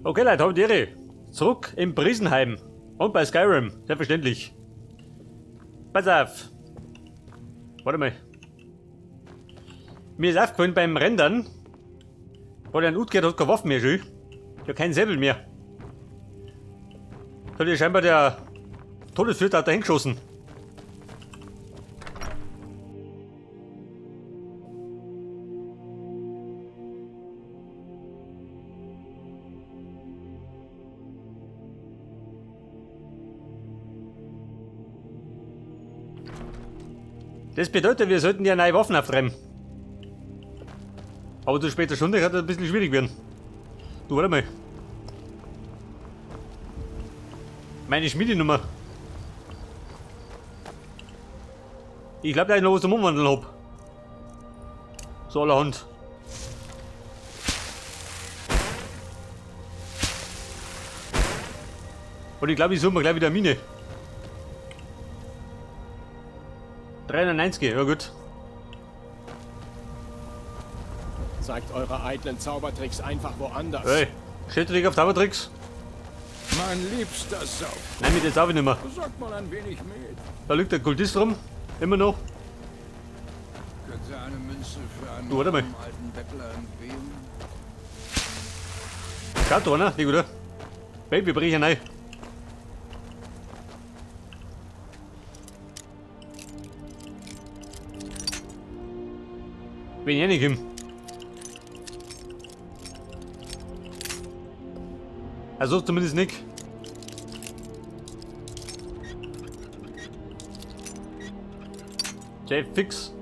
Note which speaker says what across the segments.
Speaker 1: Okay, Leute, hab die Ehre. Zurück im Brisenheim. Und bei Skyrim, selbstverständlich. Pass auf. Warte mal. Mir ist aufgefallen beim Rendern, weil ein Utgard hat keine Waffen mehr, schön. Ja, kein Säbel mehr. Da hat ja scheinbar der Todesflöter dahin geschossen. Das bedeutet, wir sollten ja neue Waffen auftreiben. Aber zu später Stunde kann das ein bisschen schwierig werden. Du, warte mal. Meine Schmiedenummer. Ich glaub, dass ich noch was zum Umwandeln hab. So allerhand. Und ich glaub, ich suche mir gleich wieder eine Mine. 390, ja gut.
Speaker 2: Zeigt eure eitlen Zaubertricks einfach woanders.
Speaker 1: Hey, steht du dich auf Zaubertricks?
Speaker 3: Mein liebster Sauf.
Speaker 1: Nein, mit dem darf ich nicht mehr.
Speaker 3: Besorgt mal ein wenig mit.
Speaker 1: Da liegt der Kultist rum. Immer noch.
Speaker 3: Können Sie eine Münze für einen
Speaker 1: Du, warte mal.
Speaker 3: alten Bettler entbehren?
Speaker 1: Schaut da einer, nicht oder? Baby, brechen rein. Bin ich nicht im. Also zumindest nicht. Jay, fix.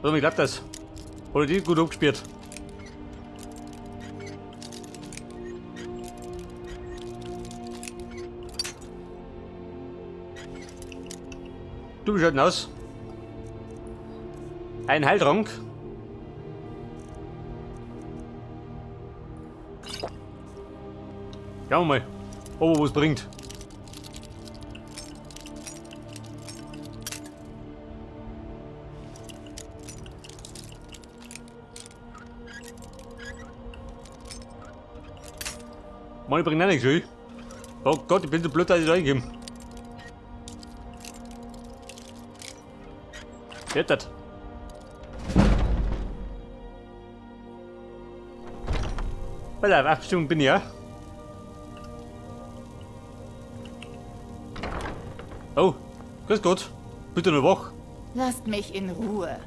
Speaker 1: So, wie klappt das? Oder die gut abgespielt. Du, wie schaut denn aus? Ein Heiltrank. Schauen wir mal, ob er was bringt. Mann, ich bringt auch nichts, schön. Oh Gott, ich bin so blöd, dass ich da reingebe. Geht das? Pass auf, Abstimmung bin ich ja. Oh, grüß Gott. Bitte nur wach.
Speaker 4: Lasst mich in Ruhe.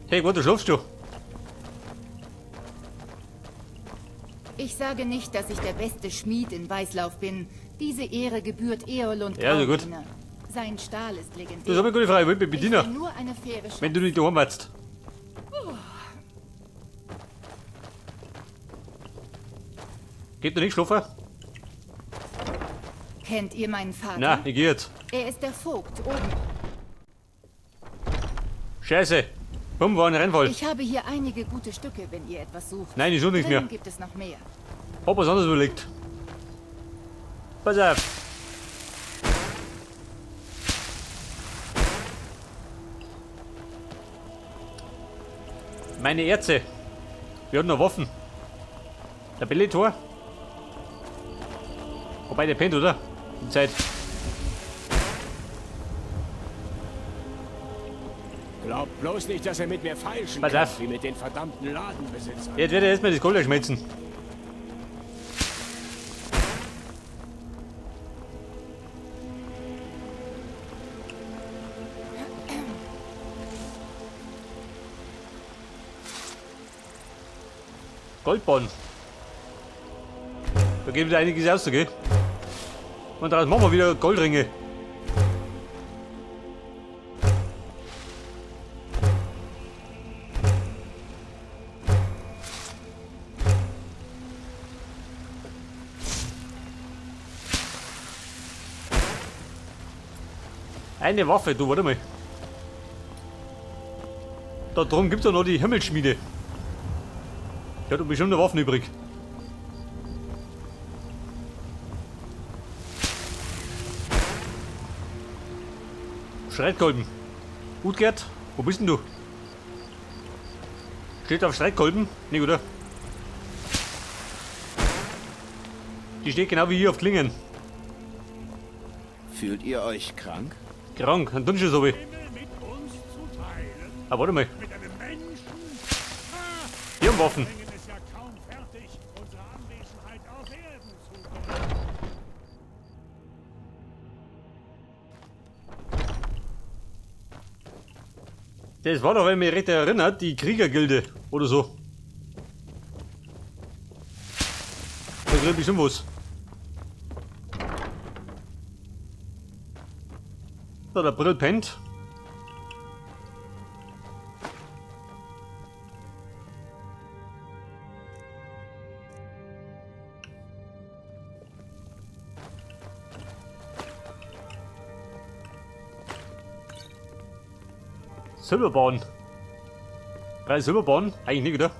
Speaker 1: Hey, warte, schlafst du?
Speaker 4: Ich sage nicht, dass ich der beste Schmied in Weißlauf bin. Diese Ehre gebührt Eolund
Speaker 1: Ja, so gut.
Speaker 4: Graubine. Sein Stahl ist legendär.
Speaker 1: Das ist aber eine gute Frage, ich bin
Speaker 4: Ich
Speaker 1: Bediener.
Speaker 4: will nur eine faire Chance.
Speaker 1: Wenn du nicht daheim warst. Geht du nicht schlafen?
Speaker 4: Kennt ihr meinen Vater?
Speaker 1: Na, ich geh jetzt.
Speaker 4: Er ist der Vogt oben.
Speaker 1: Scheiße. Komm, war ein Rennfall.
Speaker 4: Ich habe hier einige gute Stücke, wenn ihr etwas sucht.
Speaker 1: Nein, ich such nichts
Speaker 4: Drinnen
Speaker 1: mehr.
Speaker 4: gibt es noch mehr.
Speaker 1: Hab was anderes überlegt. Pass auf. Meine Erze. Wir hatten noch Waffen. Der Belletor. Wobei der pennt, oder? Die Zeit.
Speaker 2: Glaubt bloß nicht, dass er mit mir feilschen
Speaker 1: Pass
Speaker 2: kann,
Speaker 1: auf.
Speaker 2: wie mit den verdammten Ladenbesitzern.
Speaker 1: Jetzt werde ich erstmal das Gold schmelzen. Goldbahn. Da geht wieder einiges aus, gell? Und daraus machen wir wieder Goldringe. Eine Waffe, du, warte mal. Da drum gibt's ja noch die Himmelsschmiede. Die hat bestimmt noch Waffen übrig. Streitkolben. Utgerd, wo bist denn du? Steht auf Streitkolben? Nicht, oder? Die steht genau wie hier auf Klingen.
Speaker 5: Fühlt ihr euch krank?
Speaker 1: Krank, ein Dunschel so wie. Ah, warte mal. Hier haben Waffen. Das war doch, wenn ich mich recht erinnert, die Kriegergilde oder so. Da krieg ich schon was. So, der Brill pennt. Silberbahn. 3 Silberbahn? Eigentlich nicht, oder?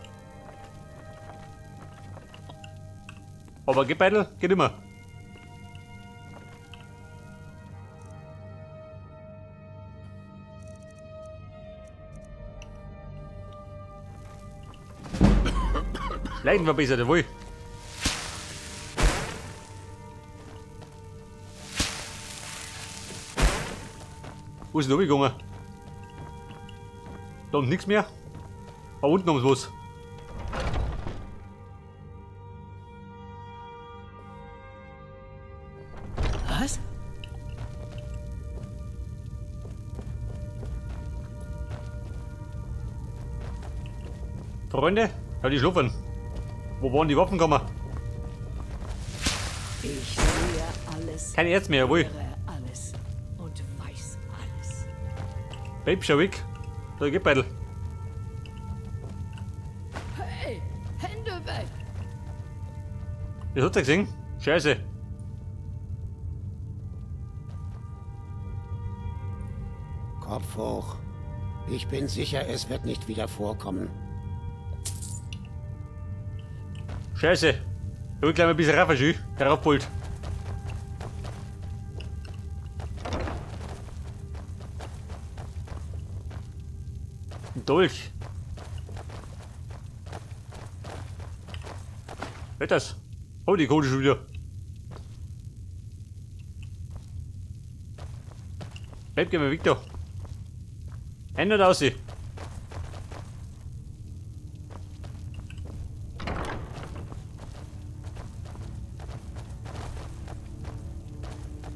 Speaker 1: Aber Gebeidel geht immer. Leiden verbessert, jawohl. Wo ist denn runtergegangen? Da unten nichts mehr. Da unten haben sie was.
Speaker 6: Was?
Speaker 1: Freunde, ja, die schlafen. Wo waren die Waffenkammer?
Speaker 6: Ich sehe alles.
Speaker 1: Kein Erz mehr, jawohl.
Speaker 6: Höre alles und weiß alles.
Speaker 1: Babe, schau weg. Da geht Beidel.
Speaker 6: Hey, Hände weg!
Speaker 1: Das hat er gesehen? Scheiße.
Speaker 7: Kopf hoch. Ich bin sicher, es wird nicht wieder vorkommen.
Speaker 1: Scheiße. Ich will gleich mal ein bisschen rauf, schön. Raufpult. Ein Dolch. Wer ist das? Oh, die Kohle schon wieder. Bleib, geh mal weg da. Ändert aussehen.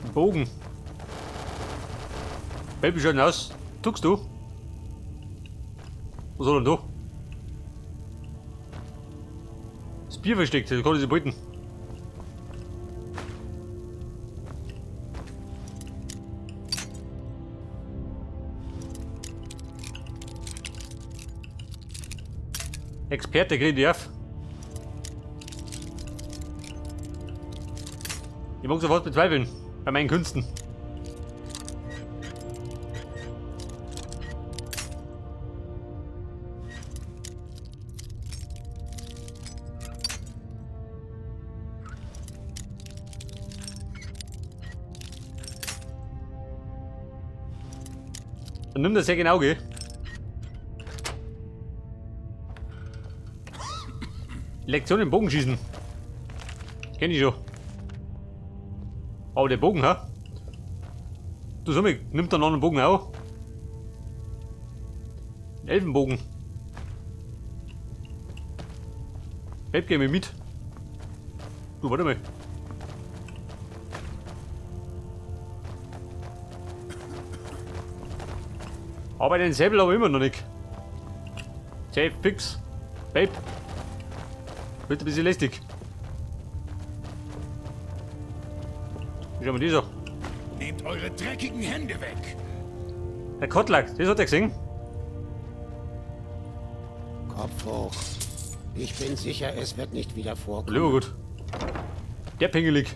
Speaker 1: Ein Bogen. Baby, schaut denn aus? Tuckst du? Was soll denn da? Das Bier versteckt, das kann ich sich beuten. Experte kriegt die auf. Ich mag sofort bezweifeln bei meinen Künsten. Dann nimm das ja genau, gell? Lektion im Bogenschießen. Kenn ich schon. Aber der Bogen, ha? Du sag mal, nimmt der noch einen Bogen auch? Ein Elfenbogen. Bleib, geh mir mit. Du, warte mal. Aber den Säbel habe ich immer noch nicht. Safe, fix. Babe. Wird ein bisschen lästig. Wie schauen wir die so?
Speaker 3: Nehmt eure dreckigen Hände weg!
Speaker 1: Der Kotlak, das hat er gesehen.
Speaker 7: Kopf hoch. Ich bin sicher, es wird nicht wieder vorkommen.
Speaker 1: Lieber gut. Der pingelig.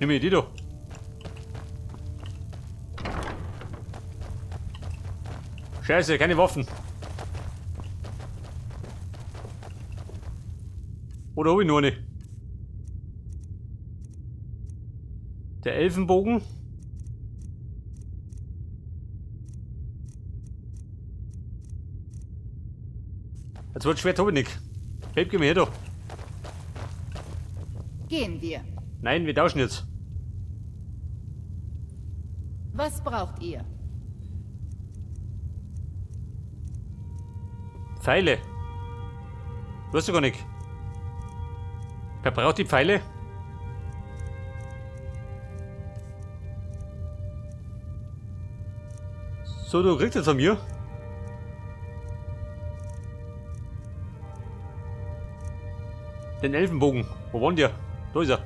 Speaker 1: Nimm mir die doch. Scheiße, keine Waffen. Oder hab ich nur eine? Der Elfenbogen. Das wird schwer, hab ich nicht. Babe, geh mir her da.
Speaker 4: Gehen wir.
Speaker 1: Nein, wir tauschen jetzt.
Speaker 4: Was braucht ihr?
Speaker 1: Pfeile. Weißt du gar nicht. Wer braucht die Pfeile? So, du kriegst jetzt von mir. Den Elfenbogen. Wo war denn der? Da ist er.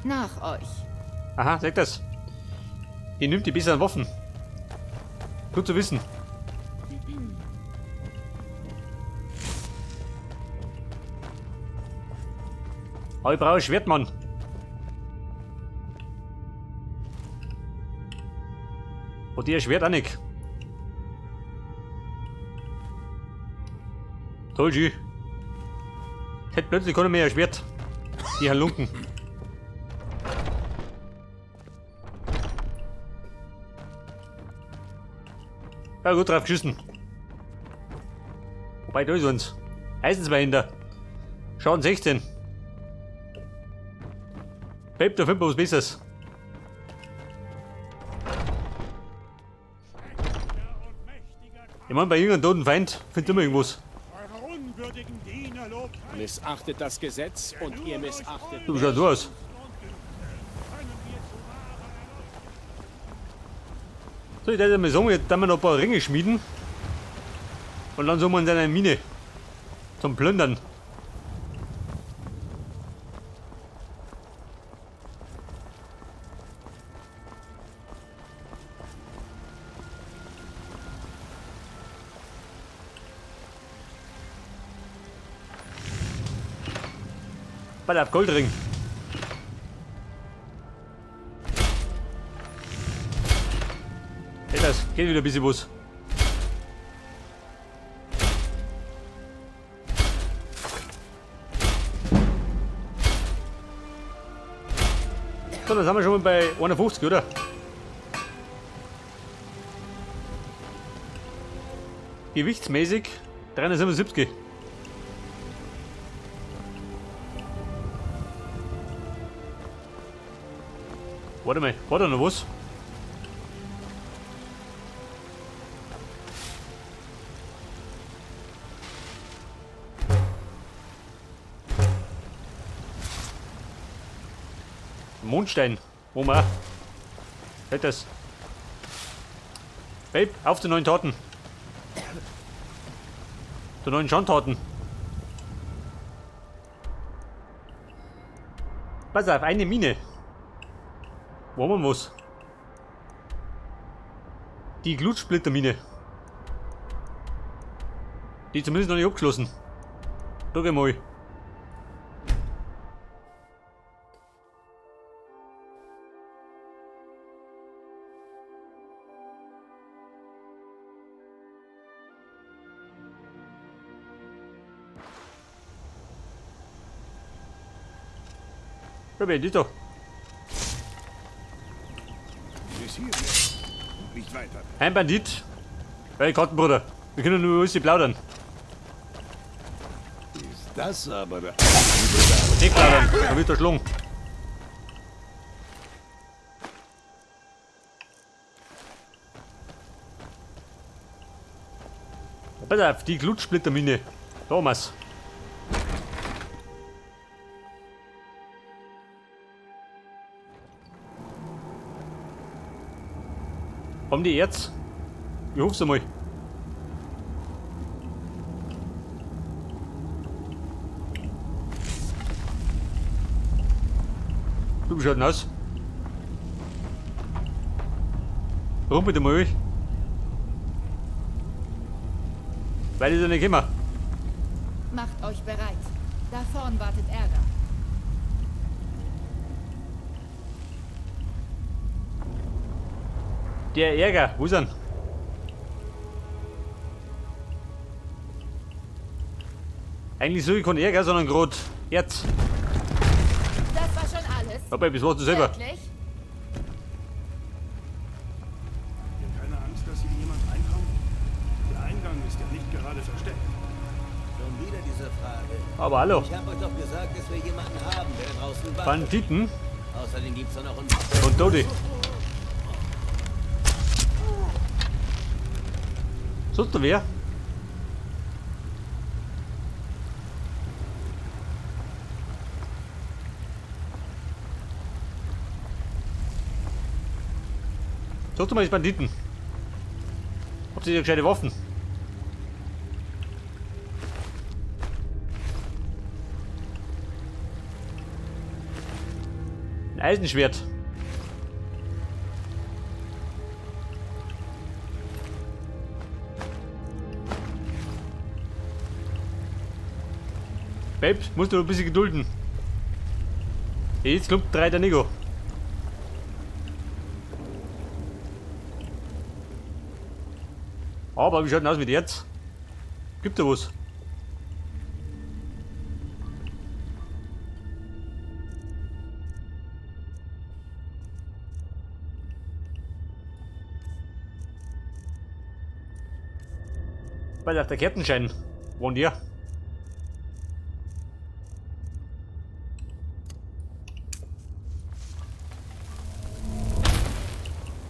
Speaker 4: Nach euch.
Speaker 1: Aha, sag das. Die nimmt die besseren Waffen. Gut zu wissen. Aber ich brauche ein Schwert, Mann. Und die Schwert auch nicht. Toll, schön. Hätte plötzlich keiner mehr ein Schwert. Die Halunken. Ja, gut drauf geschissen. Wobei, da ist uns. Eisenzweihinter. Schaden 16. Babe, da finden wir was Besseres. Ich mein, bei irgendeinem toten Feind findet immer irgendwas.
Speaker 2: Missachtet das Gesetz und ihr missachtet.
Speaker 1: Du schaust so aus. So, ich würde mal sagen, jetzt werden wir noch ein paar Ringe schmieden. Und dann suchen wir uns eine Mine. Zum Plündern. Pass auf, Goldring. Hey, das geht wieder ein bisschen was. So, dann sind wir schon mal bei 51, oder? Gewichtsmäßig 377. Warte mal, war da noch was? Mondstein. Wo mal? Hält das. Babe, auf zu neuen Taten. Zu neuen Schandtaten. Pass auf, eine Mine. Wo haben wir was? Die Glutsplittermine. Die ist zumindest noch nicht abgeschlossen. Da geh mal. Probier die doch.
Speaker 3: Bis hier. Nicht weiter.
Speaker 1: Ein Bandit. Hey, Kartenbruder. Wir können nur über uns plaudern.
Speaker 3: Ist das aber der
Speaker 1: Nicht plaudern. Da wird der Schlung. Pass auf, die Glutsplittermine. Thomas. Haben die Erz? Ich hoffe es einmal. Du, wie schaut denn aus? Warum bitte mal euch? Weil ist ja nicht immer.
Speaker 4: Macht euch bereit. Da vorn wartet Ärger.
Speaker 1: Der Ärger, wo ist er? Eigentlich suche ich keinen Ärger, sondern gerade Erz.
Speaker 4: Das war schon alles.
Speaker 1: Aber was machst du selber?
Speaker 4: Wirklich?
Speaker 5: Habt ihr keine Angst, dass hier jemand reinkommt? Der Eingang ist ja nicht gerade versteckt.
Speaker 8: Schon wieder diese Frage.
Speaker 1: Aber hallo.
Speaker 8: Ich habe euch doch gesagt, dass wir jemanden haben, der draußen wacht.
Speaker 1: Banditen
Speaker 8: Außerdem gibt's da noch einen...
Speaker 1: und Dodi. Sonst noch wer? Sucht doch mal die Banditen. Habt ihr gescheite Waffen? Ein Eisenschwert. Babe, musst du ein bisschen gedulden. Jetzt kommt 3 der Nico. Aber wie schaut denn aus mit Erz? Gibt da was? Weil auf der Kerzenschein wohnt ihr.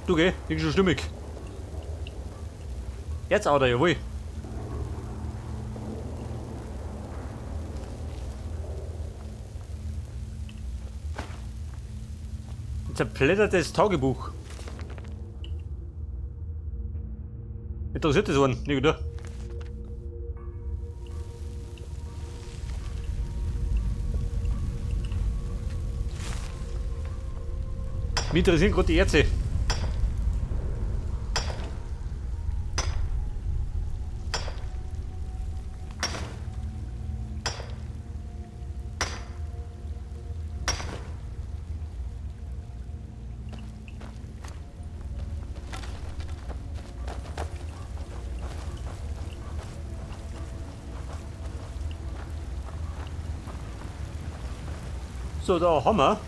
Speaker 1: Du geh, bin schon stimmig. Jetzt Auto, jawohl. Ein zerblättertes Tagebuch. Interessiert das einen? Nicht, oder? Mich interessieren gerade die Erze. So, da haben wir.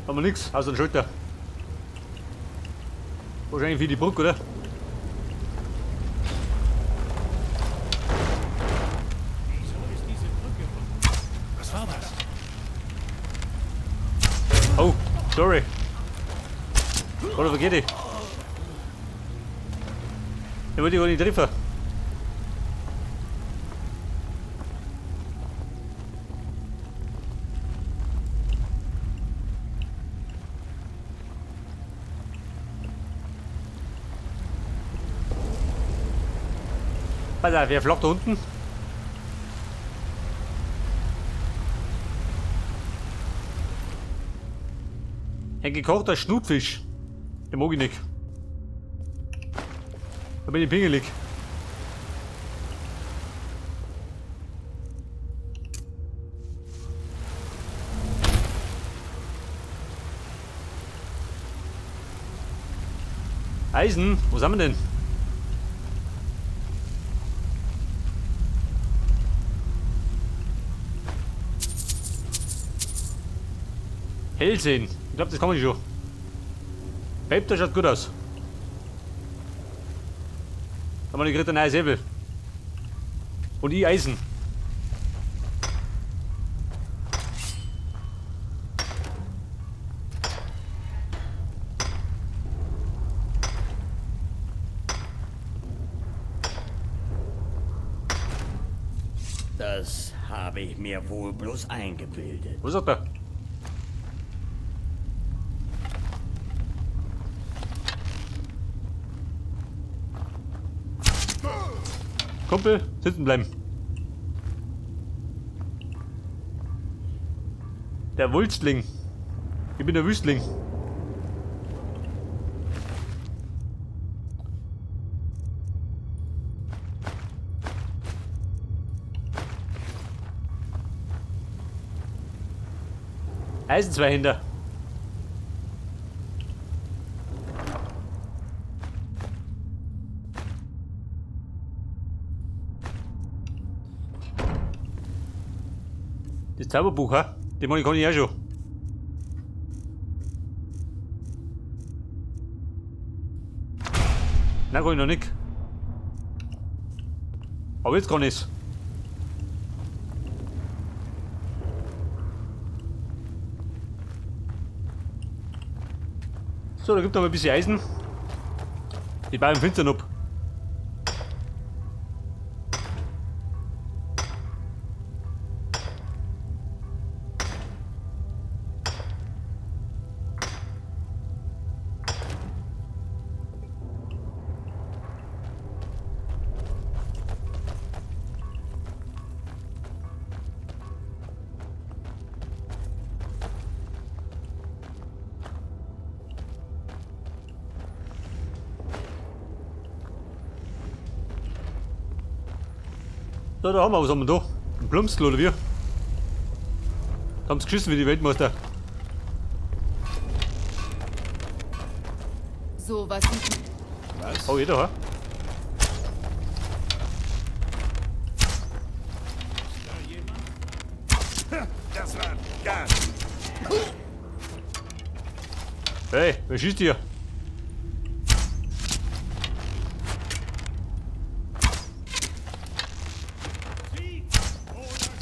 Speaker 1: Haben wir nix, außer den Schulter. Wahrscheinlich für die Brücke, oder?
Speaker 5: Wieso ist diese Brücke von... Was war das?
Speaker 1: Oh, sorry. Oder vergeht ich? Ich wollte dich gar nicht treffen. Pass auf, wer flockt da unten? Ein gekochter Schnutfisch. Den mag ich nicht. Da bin ich pingelig. Eisen, wo sind wir denn? Hellsehen. Ich glaub, das kann man schon. Babe, das schaut gut aus. Da haben wir gekriegt ein neues Säbel. Und ich Eisen.
Speaker 9: Das habe ich mir wohl bloß eingebildet.
Speaker 1: Was sagt er? Kumpel, sitzen bleiben. Der Wulstling. Ich bin der Wüstling. Eisen zwei Hände. Das Zauberbuch, ha? Den kann ich auch schon. Nein, kann ich noch nicht. Aber jetzt kann ich's. So, da gibt es noch ein bisschen Eisen. Die beiden Finstern ab. So, da haben wir was haben wir da? Ein Plumpskel oder wie? Da haben sie geschissen wie die Weltmeister.
Speaker 4: So was.
Speaker 3: Was?
Speaker 1: Oh, jeder, ha?
Speaker 5: Das war gar.
Speaker 1: Hey, wer schießt hier?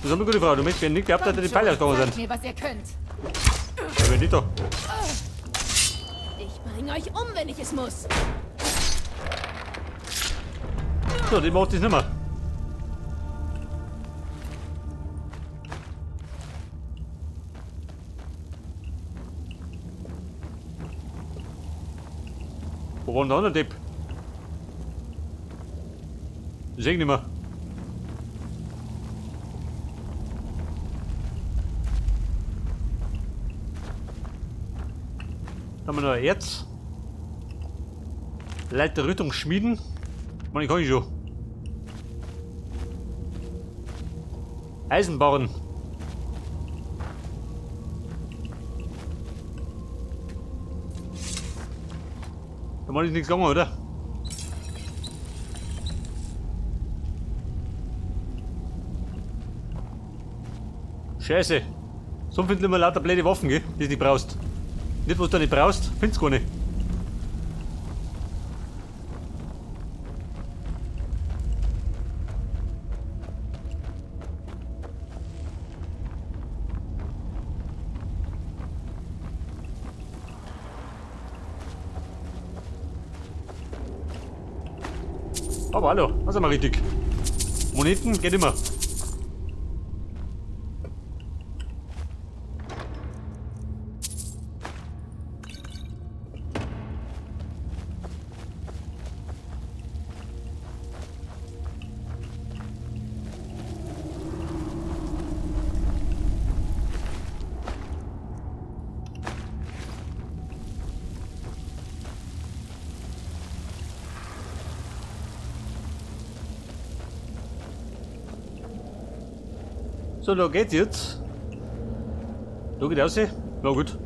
Speaker 1: Das ist eine gute Frage. Du möchtest, wenn nicht gehabt hat, dass die Pfeile ausgegangen sind.
Speaker 4: Zeigt mir, was ihr könnt.
Speaker 1: Ja, wenn nicht da.
Speaker 6: Ich bring euch um, wenn ich es muss.
Speaker 1: So, die macht das nicht mehr. Wo war denn der andere Depp? Ich seh ihn nicht mehr. Da haben wir noch ein Erz. Leiter Rüstung schmieden. Man, ich kann ich schon. Eisenbarren. Da war nichts gegangen, oder? Scheiße. So finden immer lauter blöde Waffen, gell? Die du nicht brauchst. Nicht, was du nicht brauchst, findest du gar nicht. Aber hallo, das ist mal richtig. Moneten geht immer. So, da geht's jetzt. Da geht raus. Na gut.